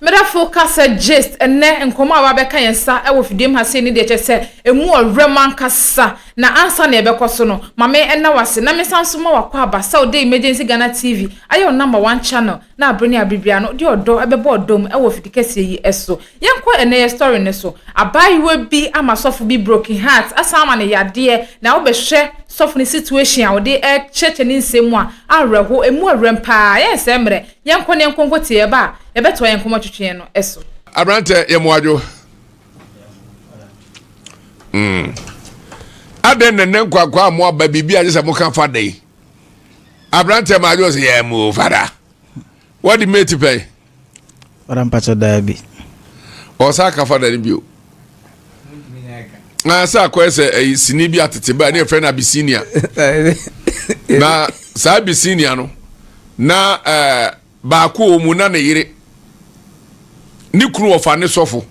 Medafo kasa gist ɛnɛ nkɔmɔ a wabɛka yɛn nsa ɛwɔ fidiem ha sei ne deɛ kyɛ sɛ emu ɔwerɛm ankasa. Na ansa na yɛbɛkɔ so no, maame ɛna wase na mesan so ma wakɔ aba sɛ ɔde Emergency Ghana TV ayɛ wo number one channel na abere ne abere no de ɔdɔ ɛbɛbɔ ɔdɔm ɛwɔ fidi kɛseɛ yi ɛso. Yɛnkɔ ɛnɛ yɛ story ne so. Abaayewa bi ama sɔfo bi broken heart asan ama ne yadeɛ, na wobɛhwɛ sɔfo ne situation a wɔde ɛkyerɛkyerɛ ne nsɛm mu a awerɛho emu ɔwerɛm paa. Yɛn sɛ mmerɛ yɛnkɔ ne yɛnkɔ nkɔ tie ɛba a yɛbɛtoa yɛn nkɔmmɔ twetwe no ɛso. Aberantɛ, yɛ moadwo. Adɛn na nnɛ nkwakwa a mo aba biribi a gye sɛ moka fa da yi? Aberantɛ, maadwo sɛ yɛ mo fada wɔde mate pɛn. Fada, mpakyɛ, daa bi. Ɔsa ka fada no bio na sɛ akɔyɛ sɛ ɛyi sini bi atete ba ne yɛfrɛ no Abyssinia, na saa Abyssinia no na baako wɔ mu na ne yere ne kunu wɔfa ne sɔfo,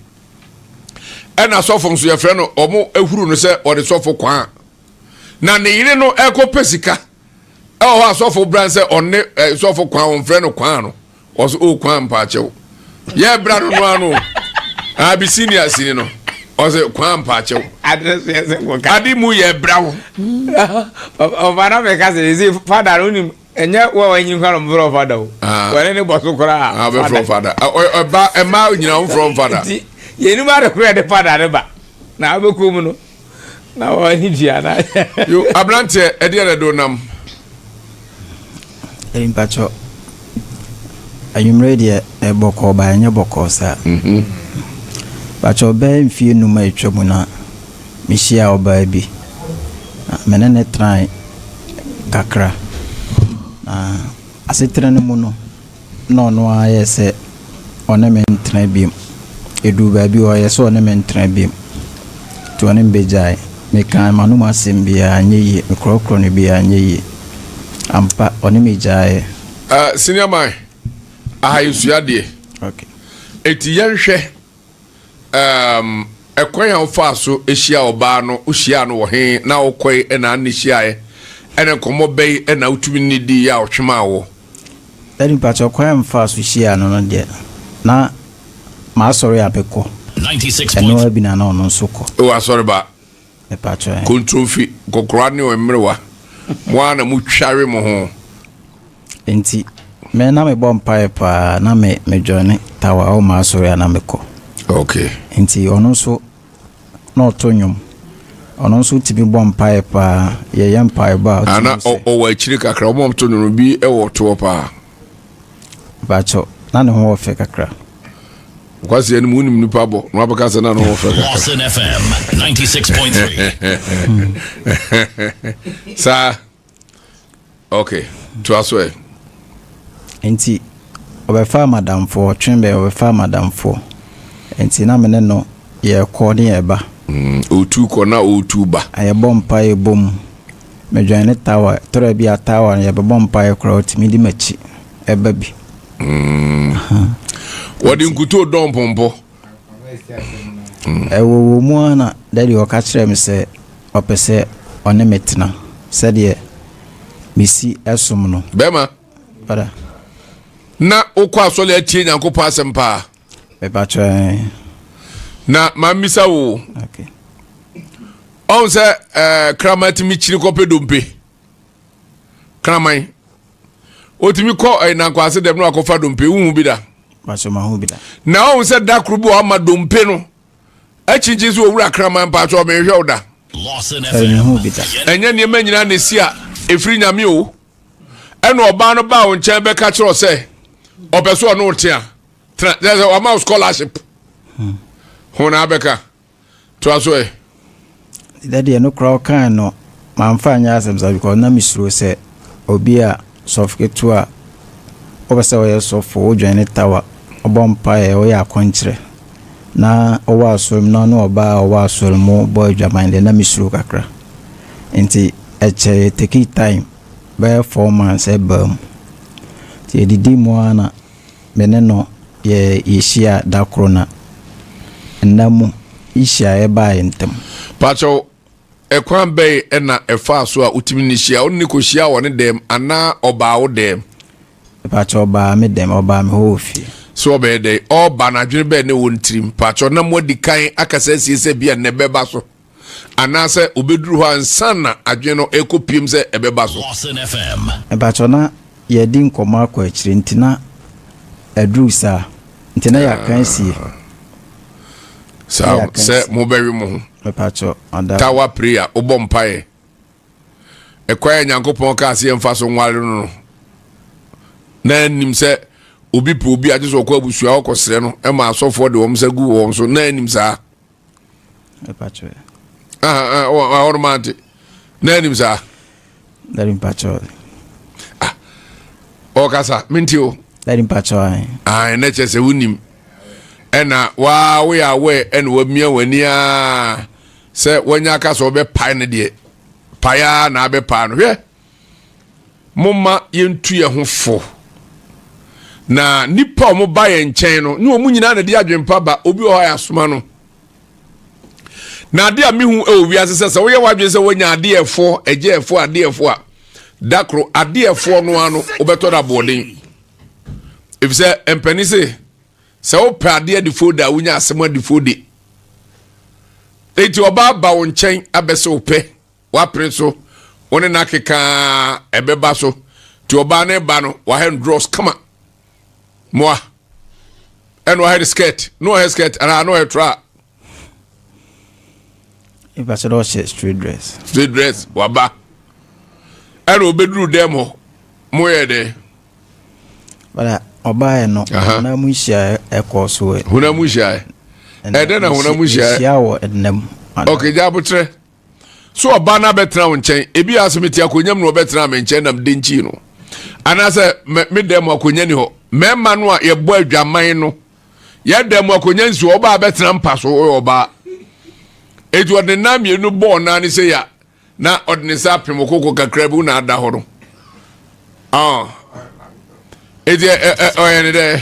ɛna sɔfo nso yɛfrɛ no, ɔmo ehuru no sɛ ɔde sɔfo kwan na ne yere no ɛkɔ pɛ sika ɛwɔ hɔ a sɔfo bran sɛ ɔne sɔfo kwan, ɔnfrɛ no kwan no, ɔso o kwan mpaakyɛw yɛ bra no no ano Abyssinia sini no, ɔsɛ kwan mpaakyɛw. Ade mu yɛ bra wo. Ɔfa na mɛka sɛ ɛsɛ fada no wonim ɛnyɛ wo a wanyi nkwa no mfrɛ fada o. Ah. Wɔne ne bɔ so koraa. Ah, bɛfrɛ fada. Ɔba ɛma nyina wofrɛ fada. Nti yɛnim ade korɔ yɛde fada ne ba na wobɛkɔ mu no na wɔne dua na. Yo, aberanteɛ, ɛdeɛ na ɛde nam? Ɛyi, mpakyɛ, anwummerɛ deɛ ɛbɔkɔɔ ba ɛnyɛ bɔkɔɔ saa. Mpakyɛ, bɛyɛ mfie 5 a atwa mu na mehyia ɔbaa bi na me ne ne tenae kakra, na asetena no mu no na ɔno ara yɛ sɛ ɔne me ntena biom. Ɛduru baabi ɔyɛ sɛ ɔne me ntena biom, nti ɔne me bɛgyae. Mekaa m'anom asɛm biara nyɛ yie, mekorɔkorɔ no biara nyɛ yie. Ampa, ɔne me gyaeɛ. Senior man, aha yɛsua deɛ. Eti yɛnhwɛ ɛkwan a wofaa so ahyia ɔbaa no. Wohyia no wɔ he na wokɔe ɛna ane hyiaeɛ, ɛna nkɔmmɔ bɛyi ɛna wotumi ne di a ɔtwema wɔ? Daddy, mpakyɛ, kwan a mfaa so hyia no deɛ, na maasɔre a mekɔ ɛno ara bi na ɔno nso kɔ. Ɛwɔ asɔre ba? Mepakyɛ. Kontromfi nkɔkora ne mmerewa mo ara na motware mo ho. Nti me na mebɔ mpaeɛ paa na me medwane tawa a ɔma asɔre a na mekɔ. Nti ɔno nso na ɔto nnwom, ɔno nso tumi bɔ mpaeɛ paa, yɛyɛ mpaebɔ a ɔtumi ana sɛ ɔwɔ akyiri kakra, ɔmo a ɔmo to no bi ɛwɔ toɔ paa. Mpakyɛ, na ne ho wɔ fɛ kakra. Kwasi anim wonim nipa bɔ na wabɛka sɛ na ne ho fɛ kakra. Lawson FM 96.3. Saa, okay, toa so ɛ. Nti ɔbɛfa madamfoɔ ɔtwe bɛn, ɔbɛfa madamfoɔ, nti na me ne no yɛkɔ ne yɛba. Ɔtu kɔ na ɔtu ba. Yɛbɔ mpaeɛ bom, medwane ne tawa tɔrɔ bi a tawa no yɛbɛbɔ mpaeɛ koraa, ɔtumi di m'akyi ɛba bi. Wɔde nkutoo dɔn pɔmpɔ. Ɛwɔ wɔ mu ara na daddy ɔka kyerɛɛ me sɛ ɔpɛ sɛ ɔne me tena sɛdeɛ mesi ɛsom no. Bɛrima. Fada. Na wokɔ asɔre atie Nyankopɔn asɛm paa? Mepakyɛ. Na mammisa wo. Ɔhu sɛ kraman tumi kyiri kɔpɛ dompe. Kraman otumi kɔ nankwase dɛm na wakɔfa dompe, wohu bi da? Pakyɛ, mahu bi da. Na ɔhu sɛ da koro bi wɔ ama dompe no akyinkyin sɛ owura kraman, mpakyɛ, ɔmehwɛ wo da. Lawson Ɛyɛ mehu bi da. Ɛnyɛ nneɛma nyinaa na esi a ɛfiri Nyame o. Ɛna ɔbaa no baa wo nkyɛn bɛka kyerɛ wo sɛ ɔpɛ so ɔne wo te a tena kyerɛ sɛ wama wo scholarship ho na abɛka toa so ɛ. Daddy, ɛno koraa ɔkae no, mamfa anyɛ asɛm saa because na mesuro sɛ obi a sɔfo ketewa a wopɛ sɛ ɔyɛ sɔfo, wodwɛn ne tawa, ɔbɔ mpaeɛ, ɔyɛ akɔnkyerɛ na ɔwɔ asɔre mu na ɔne ɔbaa a ɔwɔ asɔre mu bɔ adwaman deɛ, na mesuro kakra. Nti ɛkyɛe, take time bɛyɛ 4 months ɛbaa mu. Nti yɛdidi mu ara na me ne no yɛhyia da koro na nna mu nhyiaeɛ baa yɛn ntam. Pakyɛw, ɛkwan bɛn ɛna ɛfaa so a wotumi ne hyia? Wone ne kɔhyia wɔ ne dɛm anaa ɔbaa wo dɛm? Mepakyɛ, ɔbaa me dɛm, ɔbaa me hɔ wɔ fie. So ɔbɛyɛ dɛn? Ɔreba no adwene bɛn ne wɔ ne tirim? Pakyɛw na moadi kan akasa asie sɛ bi a nnɛ bɛba so anaasɛ obɛduru hɔ ansa na adwene no ɛrekɔ piem sɛ ɛbɛba so? Lawson FM. Mpakyɛw na yɛadi nkɔmmɔ akɔ akyire nti na aduru saa nti na yɛaka asie. Saa sɛ mobɛwe mo ho. Mepakyɛw ada. Tower prayer wobɔ mpaeɛ. Ɛkwan a Nyankopɔn kaa sɛ yɛmfa so nware no no, na anim sɛ obi pɛ obi agye sɛ ɔkɔ abusua hɔ kɔsrɛ no ma asɔfoɔ de wɔn nsa gu wɔn so na anim saa. Ɔno mante na anim saa. Ah, ɔkasa mente o. Na kyerɛ sɛ wonim ɛna waa woyɛ awɛ ɛna wamia w'ani aa Sɛ wanya aka sɛ ɔbɛpae no deɛ, pae ara na abɛpae no. Hwɛ, momma yɛntu yɛn ho fo. Na nnipa a wɔba yɛn nkyɛn no, ne wɔn nyinaa na ɛde adwempa ba. Obi wɔ hɔ a yɛasoma no. Na ade a mehu wɔ wiase sɛ sɛ woyɛ w'adwene sɛ woanya adeɛfoɔ, agyaɛfoɔ, adeɛfoɔ a, da koro adeɛfoɔ no ano wobɛtɔ no aboɔden. Efisɛ mpanin se Sɛ wopɛ adeɛ de fo da a, wonya asɛm ade fo de. Enti ɔbaa ba wo nkyɛn abɛsɛ wo pɛ, woapene so, wo ne no akeka ɛbɛba so. Nti ɔbaa no ba no, wahɛ no drɔs kama. Moa. Ɛna wahɛ no skirt, na ɔhɛ skirt anaa na ɔhɛ tra. Nipa sɛ ɔhyɛ straight dress. Straight dress waba. Ɛna ɔbɛduru dɛm hɔ, moyɛ dɛn? Bala ɔbaeɛ no, honam mu nhyiaeɛ ɛkɔɔ so. Honam mu nhyiaeɛ. Ɛdɛn na honam mu nhyiaeɛ? Hyia wɔ ɛnna mu. Ok, gya abotrɛ. So ɔbaa no abɛtena wo nkyɛn. Ebi a sɛ mete akonnwa mu na ɔbɛtena me nkyɛn nam de nkyi no. Anaasɛ me dan mu akonnwa ni hɔ. Mmarima no a yɛbɔ adwaman no, yɛn dan mu akonnwa nsi hɔ, ɔbaa bɛtena mpa so, ɔyɛ ɔbaa. Eti ɔde nan mmienu bɔɔ nan ne sɛ ya. na ɔde ne nsa apem koko kakra bi na ada hɔ no ah eti ɛ ɛ ɔyɛ ne dɛ.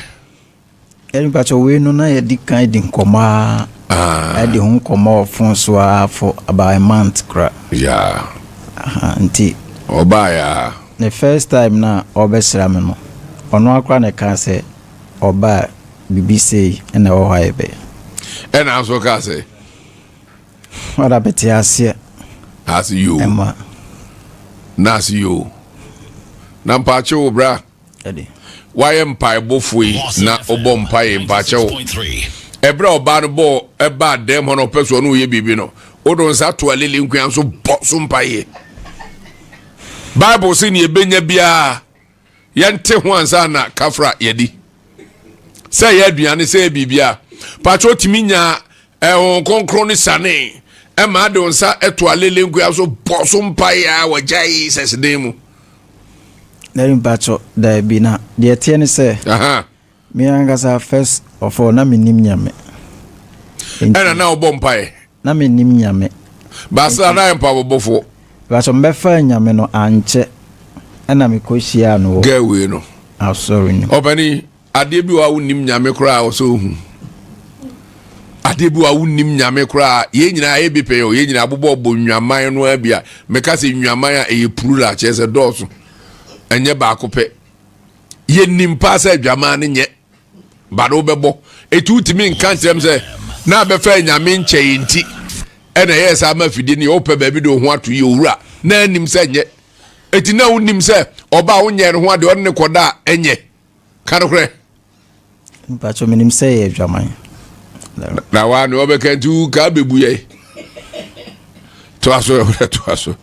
Ɛni mpatsɔ wei no na yɛdi kan di nkɔmɔ aa ah. ɛdi ho nkɔmɔ wɔ phone so aa for about a month kora. Yeah. Aha nti. Ɔbaa ya. Ne first time na ɔbɛsra me no ɔno akora na ɛka sɛ ɔbaa bibi sei ɛna ɛwɔ hɔ a yɛbɛyɛ. Ɛna nso kaa sɛ. Ɔda bɛte aseɛ. Ase yoo. Ɛma. Na ase yoo. Na mpaakye wo bra. Ɛde. Wayɛ mpaebɔfoɔ yi na ɔbɔ mpaeɛ mpakyɛ wo. Ɛberɛ a ɔbaa no bɔɔ ɛbaa dɛm hɔ na ɔpɛ so ɔno ɔyɛ biribi no, wode nsa to alele nkoa nso bɔ so mpaeɛ. Bible se nea ɛbɛnya biara yɛnte ho ansa na kafra yɛdi sɛ ɛyɛ aduane sɛ ɛyɛ biribiara pakyɛ otumi nya ɛho kronkron ne sane ɛma ade nsa ɛto alele nkoa so bɔ so mpaeɛ a wɔgya Jesus den mu. Daabi mpakyɛ daabi na deɛ ɛteɛ ne sɛ me ankasa first of all na menim Nyame. Ɛna na ɔbɔ mpaeɛ. Na mennim Nyame. Baasra na ayɛ mpaebɔbɔfoɔ. Baasra mebɛfaa Nyame no ankyɛ ɛna mekɔ hyiaa no wɔ. Girl wei no. Asɔre no mu. Ɔpani, adeɛ bi wɔ a wonnim Nyame koraa a ɔsɛ ohu. Adeɛ bi wɔ a wonnim Nyame koraa yɛn nyinaa ayɛ bi pɛyɛ o, yɛn nyinaa abobɔ bɔ nnwaman no ara bi a, meka sɛ nnwaman a ɛyɛ plural kyerɛ sɛ dɔɔso, ɛnyɛ baako pɛ. Yɛnim paa sɛ adwaman no nyɛ. But wobɛbɔ. Eti wotumi nka nkyerɛ m sɛ na abɛfa anyame nkyɛe nti ɛna ɛyɛ saa ma afidie no yɛ wopɛ baabi de wo ho ato yɛ owura na anim sɛ nyɛ. Eti na wonim sɛ ɔbaa wonyɛ ne ho adeɛ ɔne ne kɔda a ɛnyɛ. Ka nokorɛ. Mpakyɛ menim sɛ yɛ adwaman. Na waa ne ɔbɛka nti wo ka bɛbu yɛ. Toa so ɛwura toa so.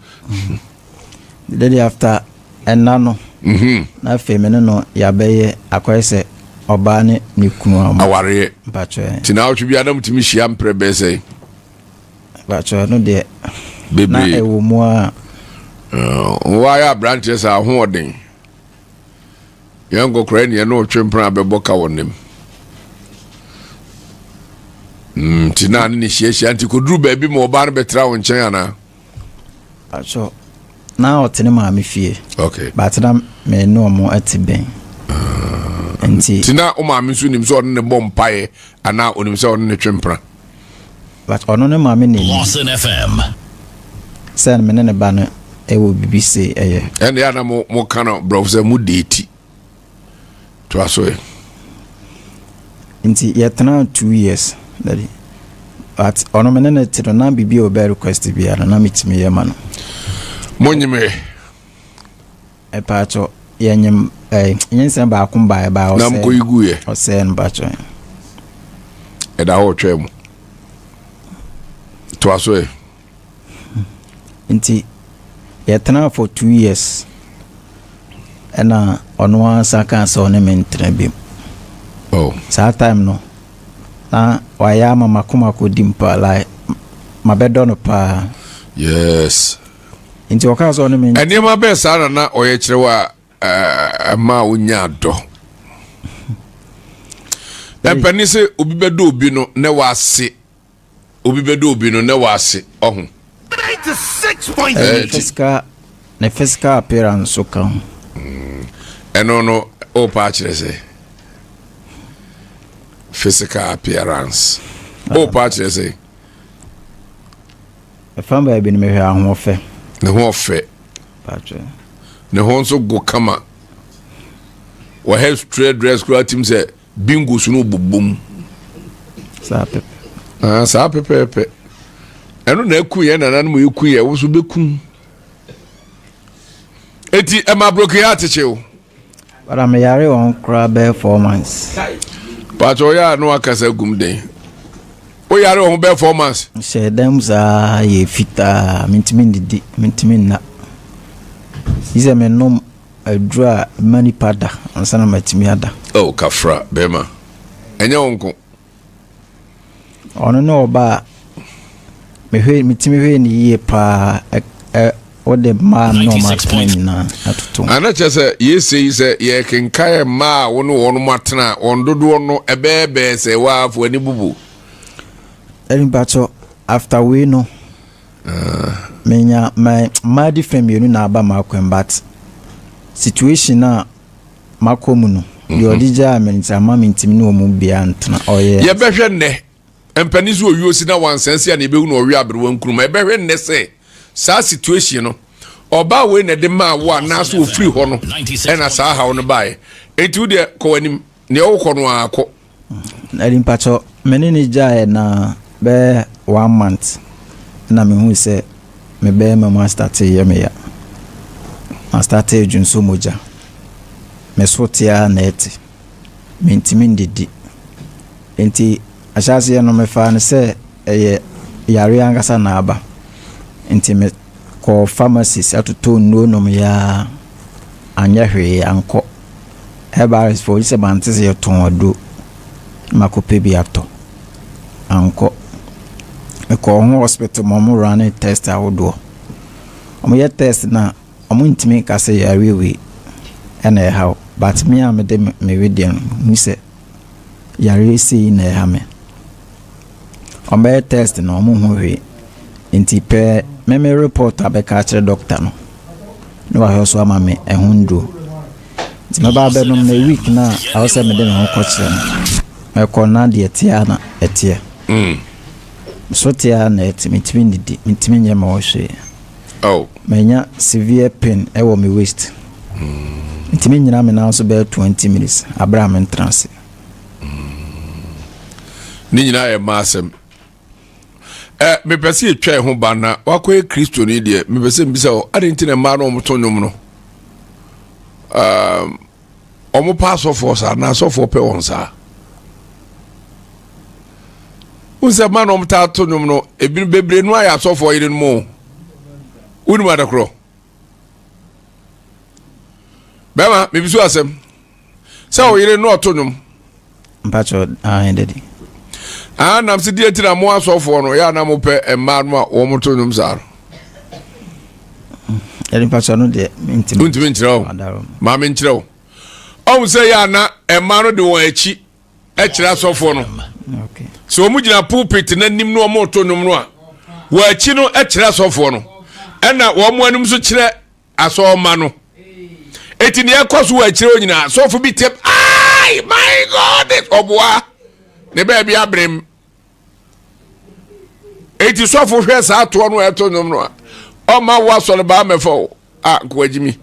The day after ɛna no mhm. na afei me ne no yɛabɛyɛ akɔyɛ sɛ ɔbaa ne ne kunu a awareɛ mpakyɛ nti na awotwe biara na mutumi hyia mprɛ bɛɛ sɛ mpakyɛ no deɛ bebree na ɛwɔ mu a wɔayɛ aberanteɛ sɛ ahoɔden yɛn nkɔkora neɛ ne ɔtwe mpena bɛbɔ ka wɔ nem mm, nti na ne ne hyiahyia nti kɔduru baabi ma ɔbaa no bɛtra wo nkyɛn anaa Pacho, na ɔte ne maame fie. Okay. But na me ne ɔmo te bɛn. Ah. Nti. Nti na wo maame nso nim sɛ ɔne ne bɔ mpaeɛ anaa onim sɛ ɔne ne twe mpena? But ɔno ne maame na nim. Lawson FM. Sɛ me ne ne ba no ɛwɔ bibi se ɛyɛ. Ɛnna yɛ ana mo mo ka no borɔfo sɛ mo deeti. Toa so ɛ. Nti yɛtenaa 2 years, daddy, but ɔno me ne no te no, na biribi a ɔbɛ request biara no na metumi yɛ ma no. Monyimɛ? Ɛpaakyɛ, yɛnyim ɛɛ nyinsɛn baako baa ɛbaa. Na mokɔyi guyɛ? Ɔsɛɛ no, mpakyɛ. Ɛda hɔ ɔtwaa mu. Toa so ɛ. Nti yɛtena for 2 years, ɛna ɔno ara kaa sɛ ɔne me ntena biom. Oh. Saa time no na wayɛ ama makoma kɔdi mpa, like mabɛdɔ no paa. Nti ɔkaa sɛ ɔne me Nneɛma bɛɛ saa na na ɔyɛ kyerɛ wo a ɛma a wonya dɔ. Ɛmpɛni sɛ obi bɛdɔ obi no na wase, obi bɛdɔ obi no na wase ɔho. Ne physical ne physical appearance so ka ho. Ɛno no wopa akyerɛ sɛ physical appearance, wopa akyerɛ sɛ? Ɛfa baabi no, mehwɛ ahoɔfɛ. Ne ho ɔfɛ. Pakyɛ. Ne ho nso go kama, wɔhɛ straight dress koraa tim sɛ bingo so no bobom. Saa pɛpɛ. Ah, saa pɛpɛɛpɛ. Ɛno na ɛku yɛn nananom, ɛku yɛn, wo so bɛku. Eti ɛma broken heart kye o. Bara meyare wɔn koraa bɛyɛ 4 months. Paatɔ, ɔyɛ a na wakasa gum den. Woyare wɔn ho bɛyɛ 4 months? Hyɛ dan mu saa, yɛ fitaa, mentumi ndidi, mentumi nna. Yi sɛ menom aduro a ɛma nipa da ansa na matumi ada. Oh, kafra bɛrima, ɛnyɛ wo nko. Ɔno ne ɔba a mehwɛ, metumi hwɛ ne yie paa. Ɛ ɛ wode mmaa ne ɔmo atena nyinaa atoto. Ana kyerɛ sɛ yɛsɛ yi sɛ yɛkenkae mmaa a wo ne wɔn atena a, wɔn dodoɔ no ɛbɛɛbɛɛ sɛ waafo ani bubu. Ɛni mpakyɛ, after wei no menya ma mmaa different mmienu na aba m'akwan, but situation a makɔ mu no deɛ, ɔde gyaa me nti ama me ntumi ne wɔn mu biara ntena ɔyɛ. Yɛbɛhwɛ nnɛ mpanin so owuo si na wansan si a na yɛbɛhu na ɔwe aberewa nkuruma. Yɛbɛhwɛ nnɛ sɛ saa situation no, ɔbaa wei na ɛde maa wo anaasɛ ofiri hɔ no ɛna saa haw no baeɛ. Enti wo deɛ, kɔ w'anim, nea wokɔ no ara kɔ. Ɛdi mpakyɛ, me ne ne gyaeɛ na bɛyɛ one month na mehu sɛ me bɛrima mu astart yɛ me ya, mastart dwonso mogya, me so te ara na ɛte, mentumi ndidi. Nti ahyɛaseɛ no mefaa no sɛ ɛyɛ yareɛ ankasa na aba, nti mekɔɔ pharmacies atotɔ nnuro nom yaa, anyɛ hwee, ankɔ herbalist foɔ sɛ mante sɛ yɛtɔn aduro, makɔpɛ bi atɔ, ankɔ. Mekɔɔ ho hospital ma ɔmo run test ahodoɔ. Ɔmo yɛ test na ɔmo ntumi nka sɛ yareɛ wei ɛna ɛha wo, but me a mede me wedeɛ no hu sɛ yareɛ sei na ɛha me. Ɔmo bɛyɛ test no, ɔmo nhu hwee. Nti pɛɛ me me report abɛka akyerɛ doctor no na wahwɛ so ama me ɛho nduro. Nti mɛba abɛnom na week na awɔ sɛ mede me ho kɔkyerɛ no, mɛkɔ na deɛ teɛ a na ɛteɛ. So teɛ a na ɛte, metumi ndidi, metumi nyɛ ma ɔhwee. Oh. Manya severe pain ɛwɔ me waist. Ntumi nyina me nan so bɛyɛ 20 minutes abere a mentena ase. Ne nyinaa yɛ mmaa asɛm. Ɛ mepɛ sɛ yɛtwa ɛho ba na wakɔyɛ Kristoni deɛ, mepɛ sɛ mbisa wɔ ade nti na mmaa no ɔmoto nnwom no, ɔmo pa asɔfoɔ saa na asɔfoɔ pɛ wɔn saa. Wohu sɛ mmaa no ɔmo taa to nnwom no, ebi bebree no ayɛ asɔfoɔ yere no mu. Wonim adakorɔ bɛrima mebisu asɛm sɛ ɔyere no ɔto nnwom. Mpakyɛ, ahen daddy. Ah, nam sɛ deɛ nti na mo asɔfoɔ no yɛ a na mopɛ mmaa no a wɔn to nnwom saa no? Daddy, mpakyɛ, no deɛ mentimi. Wontumi nkyerɛ wo. Maame, nkyerɛ wo. Ɔhu sɛ yɛ a na mmaa no de wɔn akyi kyerɛ asɔfoɔ no. Sɛ wɔn gyina pulpit n'anim na wɔn to nnwom no a, wɔn akyi no kyerɛ asɔfoɔ no, ɛna wɔn anim nso kyerɛ asɔɔma no. Eti nea ɛkɔ so wɔ akyire hɔ nyinaa, sɔfo bi tɛm, ai my God, ɔboa ne baabi abrem. Eti sɔfo hwɛ saa toɔ no a ɛto nnwom no a, ɔma wo asɔrebaa mɛfa o a nkoa gyimi.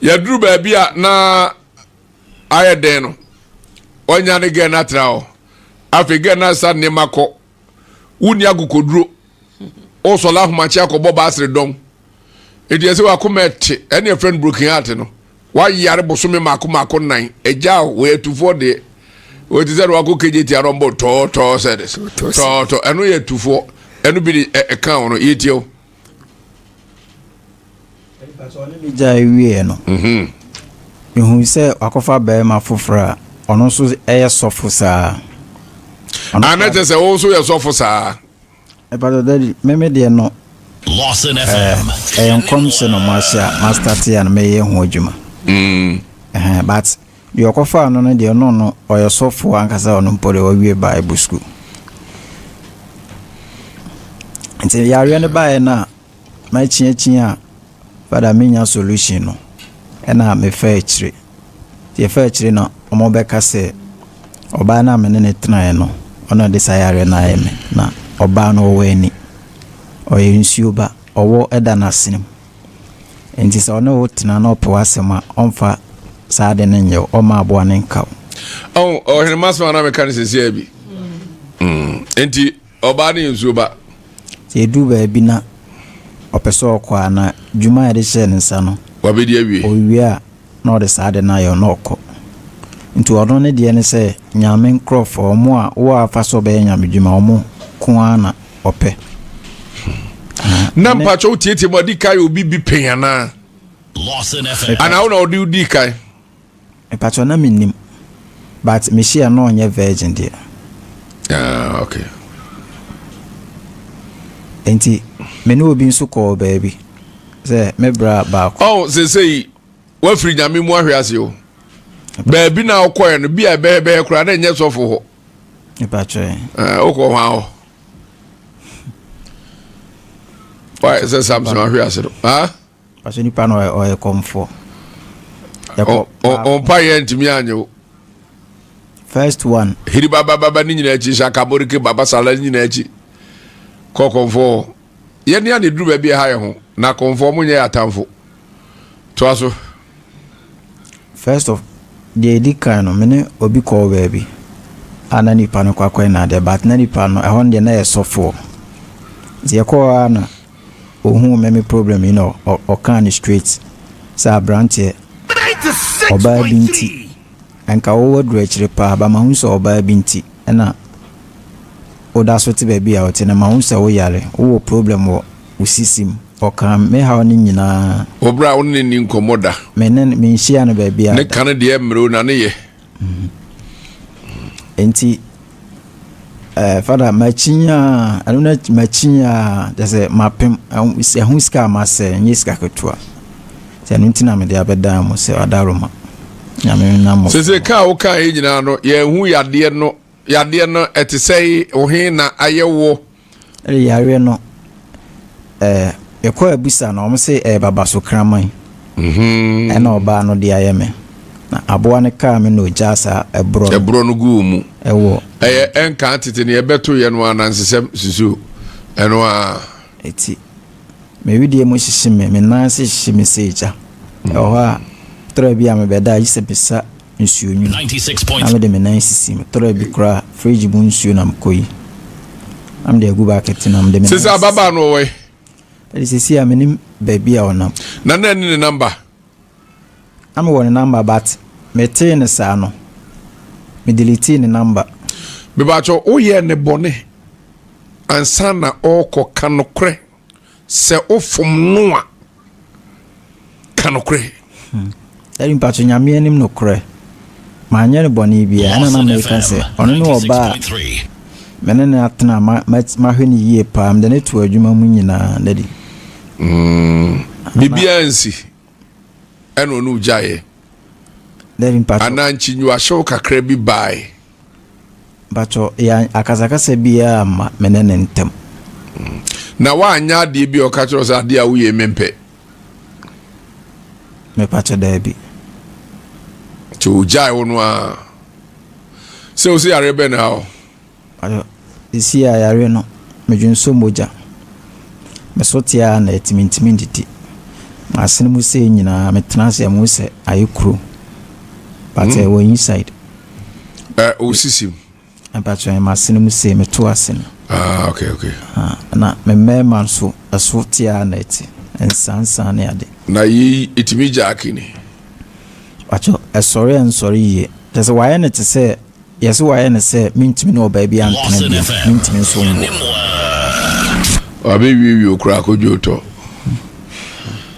Yɛduru baabi a na ayɛ den no, ɔnya ne gɛ no atena hɔ. Afei gɛ na sa nneɛma kɔ. Wonni akokoduro. Wosɔla ahomakye akɔbɔ baasere dɔm. Enti ɛsɛ wakoma ɛte. Ɛne ɛfrɛ no broken heart no. Wayare bosome mako mako nan. Agya o, wɔyɛ atufoɔ deɛ. Wɔte sɛ no wakɔ KJT ano mbɔ tɔɔtɔɔ sɛ de. Tɔɔtɔ. Ɛno yɛ atufoɔ. Ɛno bi de ɛka wo no. Yɛtie o. Ɔne me gyae wieɛ no, mehuu sɛ wakɔfa barima foforɔ a ɔno nso yɛ sɔfo saa. Ana kyɛ sɛ wo nso yɛ sɔfo saa? Ɛpatɔ dadi, meme deɛ no ɛyɛ nkɔmhyɛ na ɔmo ahyɛ a mastate a na mɛyɛ ho adwuma. Mm. But deɛ ɔkɔfaa no no deɛ ɔno no ɔyɛ sɔfo ankasa ɔno mpo deɛ wawie Bible school. Nti yareɛ no baeɛ no a Makyiakyia a but a mennya solution no ɛna mefa akyire. Nti yɛfa akyire na wɔbɛka sɛ ɔbaa no a me ne no tenaeɛ no ɔna ɔde saa yareɛ no ayɛ me. Na ɔbaa no ɔwɔ ani, ɔyɛ nsuo ba, ɔwɔ da n'asene mu. Nti sɛ ɔne wo tena na ɔpɛ w'asɛm a ɔmfa saa ade no nyɛ wo, ɔmma aboa no nka wo. Ɔn, ɔhene m'asɛm a na meka no seesei bi. Mm. Nti Ɔbaa no yɛ nsuo ba. Sɛ ɛduru baabi na ɔpɛ sɛ ɔkɔ a, na dwuma a yɛde hyɛɛ ne nsa no, Wabɛdi awie. ɔwie a, na ɔde saa ade no ayɛ na ɔkɔ. Nti ɔno ne deɛ ne sɛ, Nyame nkorɔfoɔ, wɔn a wo a afa sɛ ɔbɛyɛ Nyame dwuma, wɔn ko ara na ɔpɛ. Na mpakyɛ wo tietie mu ɔdi kan yɛ obi bi pɛn anaa? Anaa wo na ɔde wo dii kan? Mepakyɛw na mennim but mehyia na ɔnyɛ virgin deɛ. Ah, okay. Nti me ne obi nso kɔɔ baabi sɛ me bra baako. Ɔn sesei wafiri nyame mu ahwe ase o. Baabi na wokɔɛ no bi a ɛbɛyɛ bɛyɛ koraa na ɛnyɛ sɔfo hɔ. Mepakyɛw. Ɛɛ wokɔ hwan hɔ? Why sɛ Samson ahwe ase no? Ah? Pastor nipa no ɔyɛ kɔmfoɔ. Yɛkɔ. Ɔmpa yɛ ntumi anyɛ o. First one. Hiri baba baba ne nyinaa akyi sakaborike baba sala ne nyinaa akyi. Kɔ kɔmfoɔ. Yɛn ne ade duru baabi ɛha yɛ ho na kɔmfoɔ mo nyɛ yɛ atamfo. Toa so. First of deɛ edi kan no me ne obi kɔɔ baabi a na nipa no kɔ akɔyɛ n'adeɛ but na nipa no ɛhɔ no deɛ na yɛ sɔfoɔ. Nti yɛkɔɔ a na Ohuu me me problem yi na ɔkaa no straight sɛ abranteɛ ɔbaa bi nti nka wo waduru akyire paa but mahu sɛ ɔbaa bi nti ɛna woda so te baabi a wote no mahu sɛ wo yare wowɔ problem wɔ wo sisi mu ɔkaa me haw no nyinaa. Wɔ berɛ a wo ne no nni nkɔmmɔ da. Me ne no menhyia no baabiara da. Ne ka no deɛ mmerɛ o na ne yɛ. Nti eh, fada makyin a ɛno na makyin a kyɛ sɛ mapem ɛho sika a masɛ nyɛ sika ketewa sɛ ɛno nti na mede abɛdan mo sɛ adaroma nyame nam mo sese ka a woka yɛ nyinaa no yɛnhu yadeɛ no yadeɛ no ɛte sɛ wo he na ayɛ wo Ɛde yareɛ no ɛɛ yɛkɔ abisa no wɔn se ɛyɛ babaso kraman mhm. ɛna ɔbaa no de ayɛ me na aboa no kaa me na ogyaa saa ɛborɔ no ɛborɔ no gu mu ɛwɔ ɛyɛ ɛnka tete ne yɛbɛto yɛ no anansesɛm susu ɛno a eti me wedeɛ mu hyehye me me nan ase hyehye me sɛ egya ɛwɔ hɔ a tɔrɔ bi a mebɛda a gye sɛ bisa nsuo nwunu na mede me nan sisi mu. Tɔrɔ bi koraa fridge mu nsuo na mekɔ yi na mede agu bucket na mede me nan sisi. Ababaa no ɔwɔ yi. Ɛde sisi a menim baabi a ɔnam. Na na ɛne ne namba. Na mewɔ ne namba but metee ne saa no me deletee ne namba. Mebakyɛ woyɛɛ ne bɔne ansa na ɔrekɔ ka nokorɛ. Sɛ wofom no a, ka nokorɛ. Hmm. Daddy mpakyɛ Nyame anim nokorɛ. Manyɛ no bɔne biara ɛna na meka sɛ ɔno ne ɔbaa a me ne no atena ma mahwɛ no yie paa mede no to adwuma mu nyinaa daddy. Mm, biribiara nsi ɛna ɔne ogyaeɛ. Daddy mpakyɛ. Anaa nkyinyiwahyew kakra bi bae. Mpakyɛw, yɛn akasakasa biara amma me ne no ntam. Na woanyɛ adeɛ bi a ɔka kyerɛ wo sɛ adeɛ a woyɛ yi mempɛ? Mepakyɛw, daabi. Nti ogyae wo no ara. Sɛ wo sɛ yareɛ bɛn na ɛha wo? Mpakyɛw, seesei a yareɛ no, medwonsɔ mogya. Me so te ara na ɛte, mentumi ndidi. M'asene mu sei nyinaa, metena ase a mehu sɛ ayɛ kuro. But ɛwɔ inside. Ɛ wo sisi mu. Mpakyɛ m'asene mu sei, meto ase no. Ah, okay, okay. Ah, na me mmarima nso, ɛso te ara na ɛte. Nsansan ne ade. Na yei, ɛtumi gya akini? Mpakyɛ, ɛsɔre a ɛnsɔre yie. Kyerɛ sɛ wayɛ no te sɛ, yɛse wayɛ no sɛ mentumi ne ɔbaa bi antena bio, mentumi nso nwo. Wabɛwiewie wo koraa kɔdwo tɔ.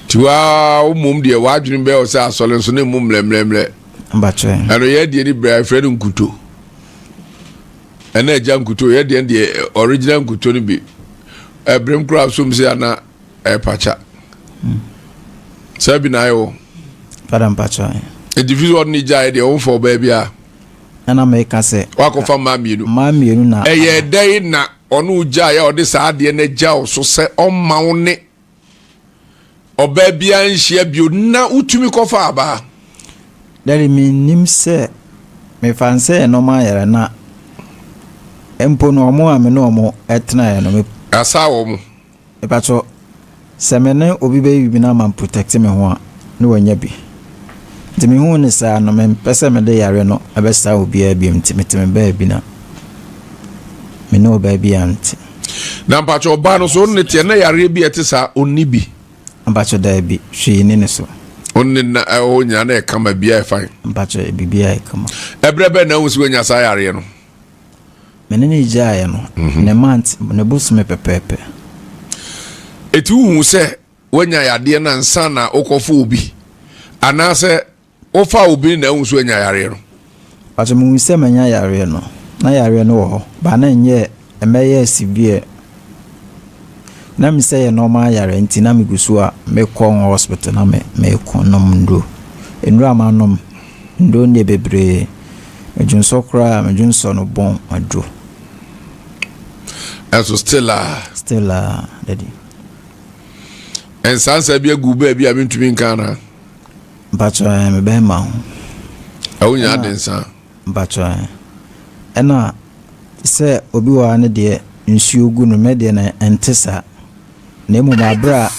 Nti waa wo mmom deɛ w'adwene bɛyɛ wo sɛ asɔre nso ne mmu mmerɛmmerɛmmerɛ. Mpakyɛ. Ɛno yɛ deɛ ni berɛ a yɛfrɛ no nkuto. Ɛna agya nkuto yɛ deɛ deɛ original nkuto no bi. Ɛberem koraa som sɛ ana ɛpakya. Saa bi na ayɛ wo. Fada mpakyɛ. Nti fi sɛ ɔde ne gyaeɛ deɛ womfa ɔbaa biara. Ɛna meka sɛ. Wakɔfa mmaa mmienu. Mmaa mmienu na. Ɛyɛ dɛn na ɔne wo gyaeɛ a ɔde saa adeɛ no agya wo so sɛ ɔmma wo ne ɔbaa biara nhyia bio na wotumi kɔfa abaa? Daddy, mennim sɛ mefa no sɛ nneɛma ayɛrɛ na mpo no ɔmo a me ne ɔmo tenaeɛ no. Asa wɔn. Mepakyɛw, sɛ me ne obi bɛyɛ biribi na man protect me ho a, na wanya bi. Nti mehuu no saa no, mempɛ sɛ mede yare no bɛsaa obiara bio nti mete me baabi na me ne ɔbaa bi ante. Na mpakyɛw ɔbaa no so ɔne ne teɛ na yareɛ bi a ɛte saa ɔnni bi? Mpakyɛw daabi, hwee nni ne so. Ɔne na ɛhɔ nyinaa na ɛkama, biribiara yɛ fine? Mpakyɛw biribiara yɛ kama. Ɛberɛ bɛn na wohu sɛ wanya saa yareɛ no? Me ne no gyaeɛ no, ne month, ne bosome pɛpɛɛpɛ. Eti wohu sɛ woanya yadeɛ no ansa na wokɔfa obi anaasɛ wofaa obi no na ahu sɛ woanya yareɛ no? Pakyɛ mehu sɛ manya yareɛ no, na yareɛ no wɔ hɔ, but na ɛnyɛ ɛmɛyɛɛ severe. Na me sɛ yɛ normal yareɛ nti na megu so a mekɔ hospital na me meko nom nnuro. Nnuro a manom, nnuro no deɛ bebree. Medwonsɔ koraa a, medwonsɔ no bɔn aduro. Ɛnso still a. Still a, daddy. Nsansa bi agu baabi a mentumi nka anaa? Mpakyɛ ɛɛ me bɛrima ho. Ɛwo nyinaa de nsa. Mpakyɛ ɛɛ. Ɛna sɛ obi wɔ ha no deɛ nsuo gu no, me deɛ no ɛnte saa. Na mmom aberɛ a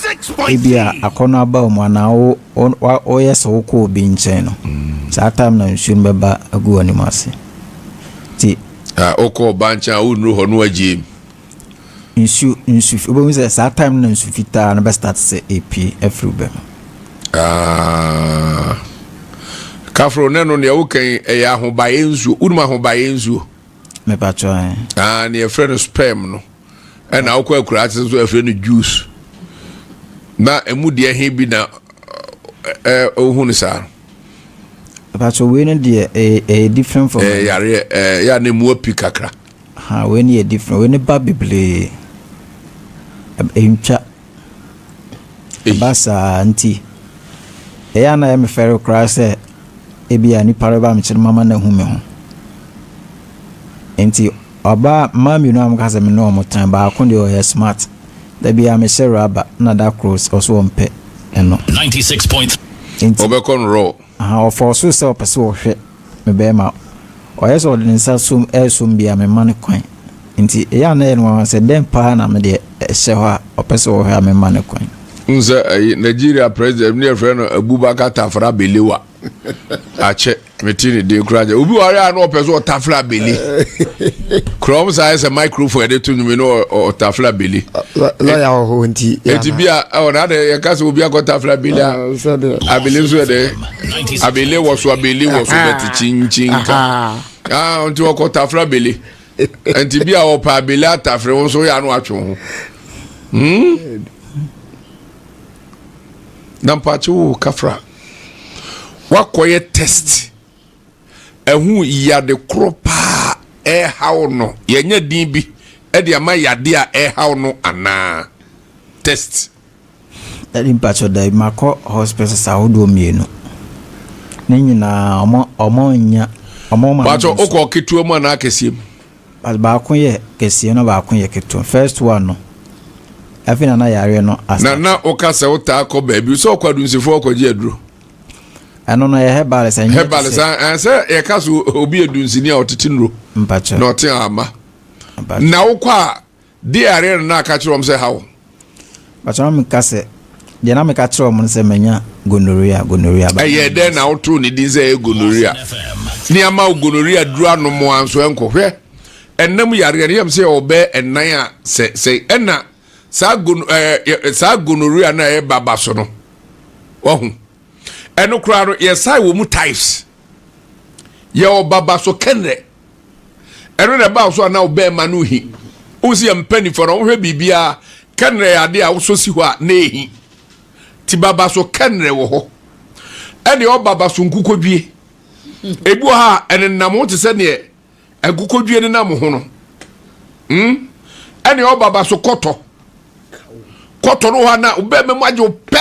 ebia akɔnnɔ aba wo mu anaa wo woyɛ sɛ wokɔ obi nkyɛn no, saa time na nsuo no bɛba agu w'anim ase. Nti. Wokɔ ɔba nkyɛn a wonnuru hɔ no wagyee mu. Nsuo nsu wobɛhu sɛ saa time no na nsu fitaa no bɛ start sɛ ɛpue afiri wo bɛ mu. Ah, kafro ne no deɛ woka yi ɛyɛ ahobaeɛ nsuo. Wonim ahobaeɛ nsuo? Mepatwɔ ɛ. Ah, ne yɛfrɛ no sperm no. Ɛna wokɔ akura ase nso yɛfrɛ no juice. Na emu deɛ he bi na ɛ wohu no saa. Mepatwɔ wei no deɛ ɛyɛ different from. Ɛyɛ yareɛ ɛyɛ a na emu api kakra. Ha wei no yɛ different wei no ba bebree ɛntwa ɛba saa nti ɛyɛ a na ɛyɛ me fɛre koraa sɛ ebi a nipa reba me kyerɛ mama no ahu me ho nti ɔbaa mmaa mmienu a wɔka sɛ me ne wɔn tan baako deɛ ɔyɛ smart da bi a mehyɛ raba na da koro ɔso ɔmpɛ ɛno nti ɔbɛkɔ no raw ɔfɔ so sɛ ɔpɛ sɛ ɔhwɛ me bɛrima, ɔyɛ sɛ ɔde ne nsa som ɛresom bi a memma no kwan. Nti ɛyɛ a na ɛyɛ no nwanwa sɛ dɛn paa na me deɛ ɛhyɛ hɔ a ɔpɛ sɛ ɔhwɛ a memma no kwan. N sɛ ɛyi Nigeria president ne yɛfrɛ no Abubakar Tafra Belewa akyɛ mete ne din koraa kyɛ obi wɔ a na ɔpɛ sɛ ɔtafra bele korɔm saa yɛ sɛ microphone yɛde to nnwom no ɔtafra bele lɔya wɔ hɔ nti eti bi a ɛwɔ na adɛ yɛka sɛ obi akɔ tafra bele a abele nso yɛ dɛ Abele wɔ so abele wɔ so bɛte kyinkyin ka. Ah, nti ɔkɔ tafra bele. Nti bi a ɔpɛ abele atafre wo nso yɛ ano atwe ho. Hmm? Na mpaakye wo kafra. Wakɔyɛ test. Ɛho yade koro paa ɛhaw no. Yɛnyɛ din bi ɛde ama yade a ɛhaw no anaa? Test. Daddy mpakyɛw dabi makɔ hospitals ahodoɔ mmienu. Ne nyinaa ɔmo ɔmo nnya ɔmo ma. Mpakyɛw wokɔ ketewa mu anaa kɛseɛ mu? But baako yɛ kɛseɛ na baako yɛ ketewa. First one no afei na na yareɛ no asa. Na na woka sɛ wotaa kɔ baabi sɛ ɔkɔ adunsifoɔ kɔgye aduro. Ɛno no yɛ herbalist ɛnyɛ herbalist sɛ yɛka so obi yɛ dunsini a ɔtete nnuro. Mpakyɛw. Na ɔte ama. Na wokɔ a Deɛ yareɛ no na aka kyerɛ wɔn sɛ ɛha wo. But na meka sɛ, deɛ na meka kyerɛ wɔn no sɛ manya gonorrhea, gonorrhea. Ɛyɛɛ dɛn na wotoo ne din sɛ ɛyɛ gonorrhea? Ne ama wo gonorrhea duru anom a nso ɛnkɔ. Hwɛ, Ɛnam yareɛ no yɛm sɛ yɛwɔ bɛɛ ɛnan a sɛ sɛ ɛna saa gono ɛɛ saa gonorrhea no a ɛyɛ baba so no wahu ɛno koraa no yɛsan wɔ mu types yɛwɔ baba so kɛnrɛ ɛno na ɛbaa so a na ɔbɛɛma no hi wohu sɛ yɛ mpanimfoɔ no wɔhwɛ biribiara kɛnrɛ yɛ adeɛ a wosɔ si hɔ a na ɛhi ti baba so kɛnrɛ wɔ hɔ ɛne ɔbaba so nkukodwie ebi wɔ ha a ɛnenam ho te sɛ neɛ Nkokɔdwie no nam ho no hmm? Ɛne ɔba ba so kɔtɔ kɔtɔ no hɔ a na wobɛma mu agye wo pɛ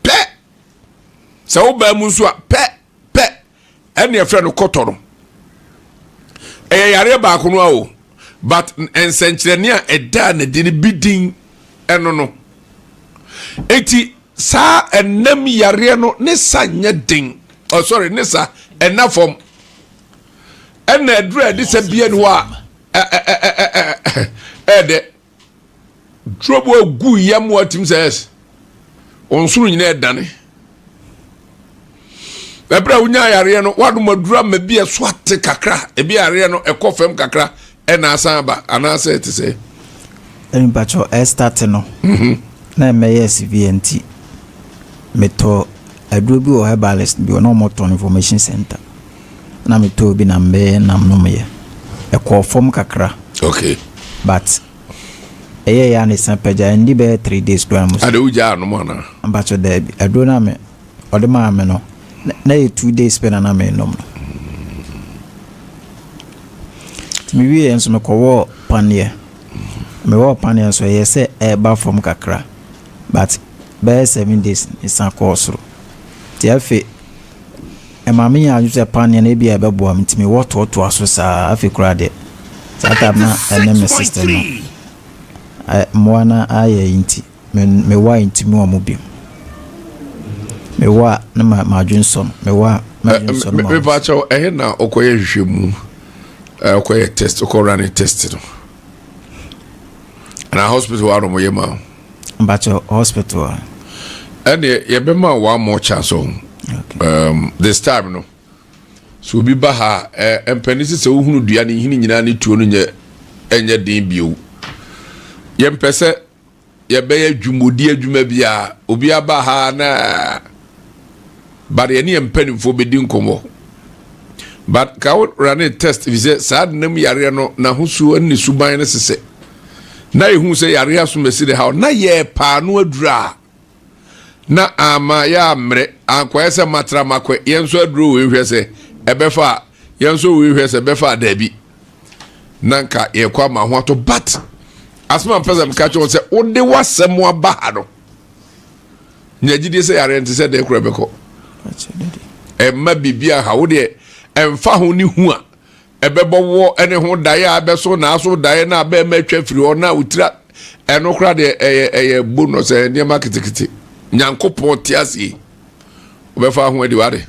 pɛ sɛ wobaa mu nso a pɛ pɛ ɛne ɛfrɛ no kɔtɔ no ɛyɛ yareɛ baako no a o but nsɛnkyerɛnne a ɛdaa n'adi no bi din ɛno no eti saa ɛnam yareɛ no ne sa nyɛ den oh sorry ne sa ɛna fam ɛna aduru a ɛde sɛ bia ni hɔ a ɛɛdɛ duro bu agu yam wa tim sɛ ɛs wɔn soro nyinaa ɛdane ɛberɛ a wonya yareɛ no woadom aduru ama bi ɛso ate kakra ebi yareɛ no ɛkɔ fam kakra ɛna asan aba anaasɛ ɛte sɛ mpakyɛ ɛstate no mhm. na ɛmɛyɛ severe nti metɔ aduro bi wɔ herbalist bi wɔ na wɔtɔn information center na metɔɔ bi na mebɛyɛ nam nomyɛ. Ɛkɔɔ fam kakra. Okay. But ɛyɛ yɛ a na ɛsan pagya ɛndi bɛyɛ 3 days koraa mu. Ade wogyaa anom anaa? Mpakyɛ daabi. Aduro no a me ɔde maa me no na yɛ 2 days pɛ na na menom no. Nti mewieɛ nso mekɔwɔɔ paneɛ. Mewɔɔ paneɛ nso ɛyɛ sɛ ɛreba fam kakra but bɛyɛ 7 days ɛsan kɔɔ soro. Nti afei ɛma me nya adwene sɛ paneɛ no ebi a ɛbɛboa me nti mewɔ toatoa so saa. Afei koraa deɛ, saa time na ɛne me sister no mmoa no ayɛ yi nti mewɔ a ntumi wɔn bio. Mewɔ a na ma madwene sɔ no, mewɔ a madwene sɔ no. Mepa kyɛw, ɛhe na ɔkɔyɛ nhwehwɛmu, ɔkɔyɛ test, ɔkɔ running test no na hospital wa no yɛ ma wo? Mpakyɛ, hospital a. Ɛneɛ yɛbɛma one more chance o. This time no so obi ba ha a mpɛne sɛ sɛ wohunu dua ne nhini nyinaa ne tuo no nyɛ ɛnyɛ den bio. Yɛmpɛ sɛ yɛbɛyɛ dwumodi adwuma biara obi aba ha na but yɛne yɛn mpanimfoɔ bɛdi nkɔmmɔ, but ka wo rane test fi sɛ saa denam yareɛ no n'ahosuo ne ne suban no sesɛ na yɛhu sɛ yareɛ asomasi de haw na yɛpaa no aduru a na ama yɛammerɛ ankɔyɛ sɛ matra makɔ yɛn nso aduro wei hwɛ sɛ ɛbɛfa a yɛn nso wei hwɛ sɛ ɛbɛfa a daabi na nka yɛkɔ ama ho ato. But asɛm a mpɛ sɛ meka kyerɛ wo sɛ wode w'asɛm aba ha no, nya gyidie sɛ yareɛ nte sɛ dɛn kora bɛkɔ ɛmma biribi aha wo deɛ ɛmfa ho ne hu a ɛbɛbɔ wɔ ne ho daeɛ a ɛbɛso naaso daeɛ no a bɛɛma atwa firi hɔ na wotira ɛno kora deɛ ɛyɛ bonus, ɛyɛ nneɛma ketekete. Nyankopɔn te ase yi, wobɛfa ho adi wade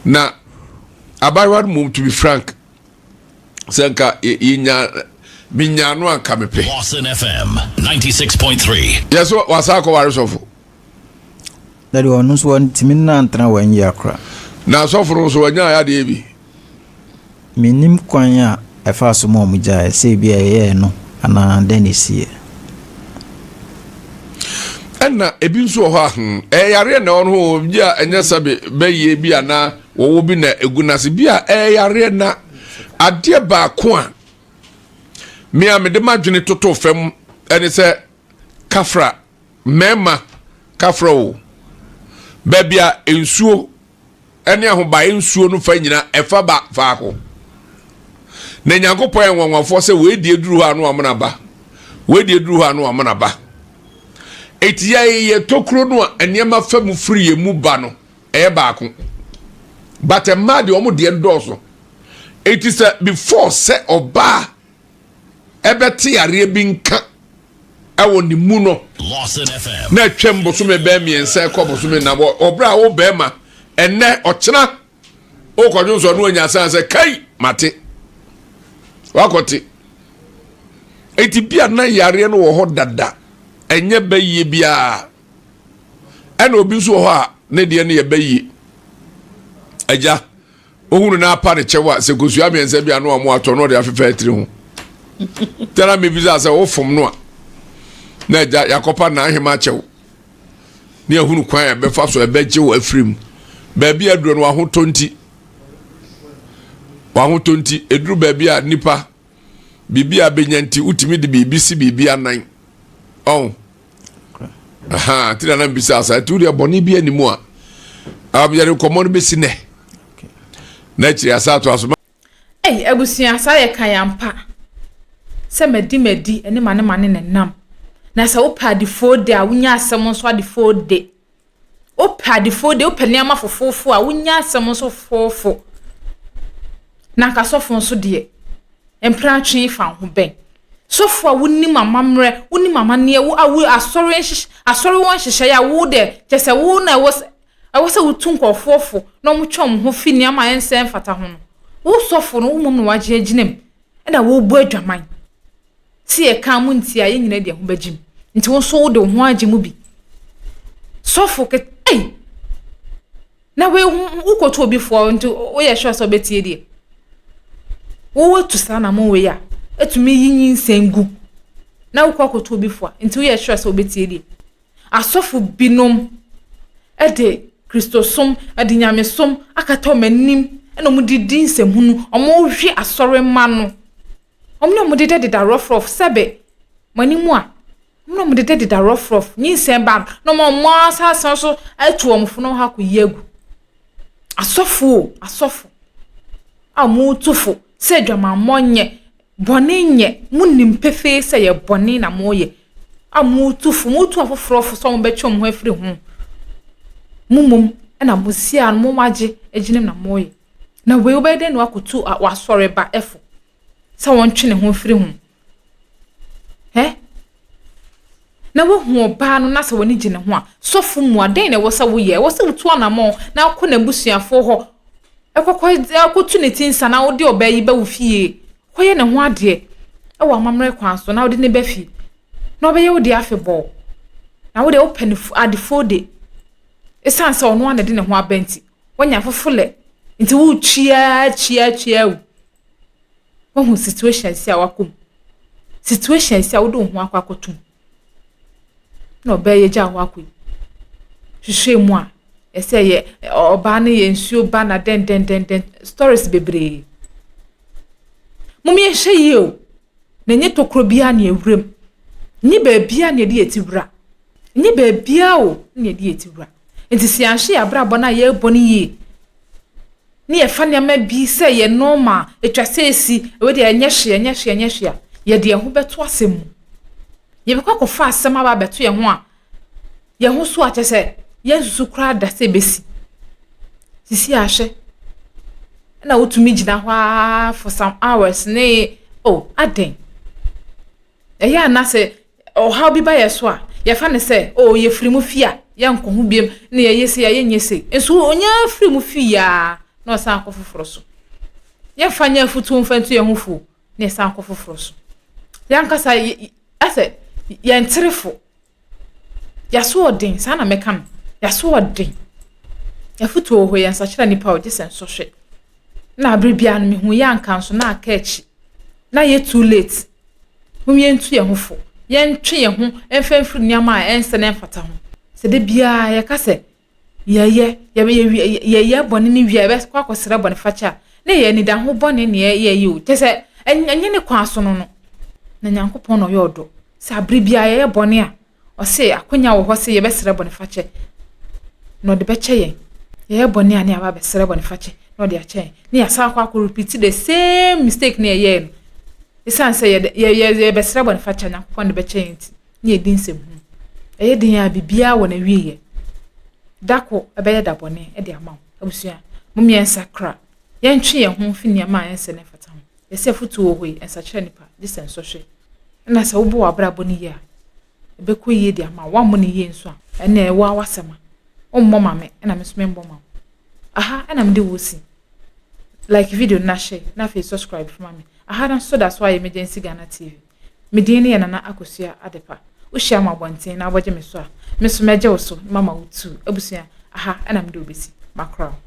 Na abayewa no mmom, to be frank, sɛ nka yɛnya menya no anka mepɛ. Lawson FM 96.3. Yɛ so wasa akɔware sɔfo. Daddy, ɔno nso ɔntumi nantena wɔn yie akora. Na sɔfo no nso wanya ayadeɛ bi. Mennim kwan a ɛfaa so ma wɔn gyaeɛ, sɛ ebi a ɛyɛɛ no anaa dɛn na ɛsiiɛ. Ɛna ebi nso wɔ hɔ a ɛyɛ yareɛ na ɛwɔ no ho bi a ɛnyɛ sɛbe bɛyie bi anaa wɔwɔ bi na egu n'ase bi a ɛyɛ yareɛ. Na adeɛ baako a me a mede m'adwene toto fam ɛne sɛ kafra mmarima kafra o, baabi a nsuo ɛne ahobaeɛ nsuo no fa nyina ɛfa ba faako na Nyankopɔn yɛ nwanwafoɔ sɛ wei deɛ duru hɔ a no amena ba, wei deɛ duru hɔ a no amena ba. Eti yɛyɛ tokuro no a nneɛma fa mu firi yɛn mu ba no ɛyɛ baako, but mmaa deɛ wɔn deɛ dɔɔso. Eti sɛ before sɛ ɔbaa ɛbɛte yareɛ bi nka ɛwɔ ne mu no Lawson FM. na atwam bosome bɛɛ 3 ɛkɔ bosome nam ɔbrɛ a wo bɛrima ɛnɛ ɔkyena wokɔdwo nsɔ no anya asan sɛ kai mate wakɔte. Eti bi a na yareɛ no wɔ hɔ dada, ɛnyɛ bɛyie biara. Ɛna obi nso wɔ hɔ a ne deɛ no yɛ bɛyie agya. Wohunu no apa ne kyɛw a, sɛ kosua mmiɛnsa bi a na wɔn atɔ na ɔde afefa atiri ho. Tɛna mebisa sɛ wofom no a, na agya yakɔpa n'ahema kyɛw ne ahunu kwan a ɛbɛfa so ɛbɛgye wo afiri mu. Baabi a aduro no wahotɔ nti, wahotɔ nti, eduru baabi a nipa biribi a bɛnya nti wotumi de biribi si biribi anan. Ɔn. Aha, nti na na mbisa asa nti wodeɛ bɔne bi anim a um, yɛde nkɔmmɔ no bɛsi nɛ na akyiri asa atoa so. Ei abusua saa yɛ kan ampa sɛ madi madi ɛne mane mane na nam na sɛ wopɛ adefoo de a wonya asɛm nso adefoo de wopɛ adefoo de wopɛ nneɛma fofoofo a wonya asɛm nso fofoofo na nka sɔfo nso deɛ mpratwe fa ho bɛn sɔfo a wonim amammerɛ wonim amanneɛ wo a wo asɔre nhyehyɛ asɔre wɔn nhyehyɛeɛ a wo deɛ kyɛ sɛ wo na ɛwɔ Ɛwɔ sɛ wotu nkurɔfoɔ fo na wɔtwe wɔn ho fi nneɛma a ɛnsɛ mfata ho no. Wo sɔfo no, wo mmom na woagye agyina mu na worebɔ adwaman. Sɛ yɛka a montie a, yɛn nyinaa de yɛn ho bɛgye mu. Nti wo nso wode wo ho agye mu bi. Sɔfo ket ei! Na wei wokɔtu obi foɔ nti woyɛ sure sɛ ɔbɛtie deɛ. Wowatu saa anamɔn wei a, ɛtumi yi nyinsɛn gu na wokɔ akɔtu obi fo a, nti woyɛ sure sɛ ɔbɛtie deɛ. Asɔfo binom de Kristosom, de nyamesom akata wɔn anim na wɔde di nsɛmhunu. Wɔhwe asɔremma no. Wɔn ne wɔn dedadeda rɔfrɔf sɛbe mo anim a, wɔn ne wɔn dedadeda rɔfrɔf. Nyinsɛn ba no, na wɔn wɔn asan so atu wɔn fo na wɔn akɔyi agu. Asɔfo o, asɔfo a wɔretu fo sɛ adwamammɔ nyɛ. Bɔne nyɛ, monim pefee sɛ ɛyɛ bɔne na moreyɛ, a moretu fo, moretu afoforɔ fo sɛ wɔbɛtwe wɔn ho afiri ho. Mo mmom na mosi a mo agye agyinam na moreyɛ. Na wei wobɛyɛ dɛn na woakɔtu w'asɔre ba fo sɛ wɔntwe ne ho mfiri ho? Ɛ? Na woahu ɔbaa no na sɛ w'ani gye ne ho a, sɔfo mua, dɛn na ɛwɔ sɛ woyɛ? Ɛwɔ sɛ wotu anammɔn na wokɔ n'abusuafoɔ hɔ kɔkɔ kɔtu ne ti nsa na wode ɔbaa yi ba wo fie kɔyɛ ne ho adeɛ wɔ amammerɛ kwan so na wode ne ba fie na ɔbɛyɛ wo deɛ afebɔɔ. Na wo deɛ wopɛ no adefoɔ de, ɛsiane sɛ ɔno ara na ɛde ne ho aba nti, woanya fofolɛ nti woretwi ara twi ara twi ara wu. Woahu situation si a wakɔ mu. Situation si a wode wo ho akɔ akɔto mu. Na ɔbaa yi agya hɔ akɔ yi. Hwehwɛ mu a, ɛsɛ yɛ ɔbaa no yɛ nsuo ba na dɛn dɛn dɛn dɛn stories bebree. Mom yɛnhwɛ yie o. Na ɛnyɛ tokuro biara na ɛwura mu. Ɛnyɛ baabiara na yɛde yɛn ti wura. Ɛnyɛ baabiara o na yɛde yɛn ti wura. Nti sɛ yɛanhwɛ yɛn abrabɔ no a yɛrebɔ no yie ne yɛfa nneɛma bi sɛ ɛyɛ normal, ɛtwa sɛ ɛsi, wei deɛ ɛnyɛ hwee, ɛnyɛ hwee, ɛnyɛ hwee a, yɛde yɛn ho bɛto asɛm mu. Yɛbɛkɔ akɔfa asɛm aba abɛto yɛn ho a, yɛn ho so a kyerɛ sɛ yɛnsusu koraa da sɛ ɛbɛsi. Sisi ahwɛ, ɛna wotumi gyina hɔ ara for some hours ne oh, adɛn? Ɛyɛ a na sɛ ɔhaw bi ba yɛn so a, yɛfa no sɛ, oh, yɛfiri mu fie a, yɛnkɔ ho biom, na yɛyɛ sei a, yɛnyɛ sei. Nso ɔnya firi mu fie a, na ɔsan akɔ foforɔ so. Yɛmfa nyɛ afotuo mfa ntu yɛn ho fo, na yɛsan akɔ foforɔ so. Yɛn ankasa, asɛ yɛn terefo, yɛasoɔden, saa na mɛka no, yɛasoɔden. Afotuo wɔ hɔ, yɛnsakyera nnipa o, gye sɛ nsɔhwɛ. Na abere biara no, mehu yɛ anka nso na aka akyi. Na yɛ too late. Mom yɛntu yɛn ho fo, yɛntwe yɛn ho mfa mfiri nneɛma a ɛnsɛ na ɛmfata ho. Sɛ da biara yɛka sɛ yɛyɛ, yɛyɛ bɔne no wie a yɛbɛkɔ akɔsrɛ bɔnefakyɛ a, na ɛyɛ anidaho bɔne na yɛyɛ o. Kyerɛ sɛ, ɛnyɛ ne kwan so no no. Na Nyankopɔn na ɔyɛ ɔdɔ. Sɛ abere biara yɛyɛ bɔne a, ɔse akwanya wɔ hɔ sɛ yɛbɛsrɛ bɔnefakyɛ na ɔde bɛkyɛ yɛn. Yɛyɛ bɔne a na yɛaba abɛsrɛ bɔnefakyɛ na ɔde akyɛ yɛn. Na yɛasan akɔ akɔ repeat the same mistake na yɛyɛɛ no. Esiane sɛ yɛde yɛ yɛ yɛbɛsrɛ bɔnefakyɛ a Nyankopɔn de bɛkyɛ yɛn nti, na yɛdi nsɛmhunu. Ɛyɛ den a biribiara wɔ n'awieeɛ. Da ko ɛbɛyɛ da bɔne de ama wo. Abusua, mom yɛnsakra. Yɛntwe yɛn ho mfi nneɛma a ɛnsɛ na ɛmfata ho. Yɛsɛ afotuo wɔ hɔ yi, ɛnsakyera nipa, gye sɛ nsɔhwɛ. Ɛna sɛ wobɔ w'abrabɔ no yie a, ɛbɛkɔ yie de ama wo. Woammɔ no yie nso a, ɛnna ɛwɔ ara w'asɛm a. Wommɔ ma me, ɛna me nso memmɔ ma wo. Aha ɛna mede wo si. Like video no na share na afei subscribe fo ma me. Aha no nso da so ayɛ Emergency Ghana TV. Me din no yɛ Nana Akosua Adepa. Wohyia me abɔnten na wobɛgye me so a, me nso mɛgye wo so na mama wo tuu. Abusua, aha ɛna mede wo bɛsi. Makora wo.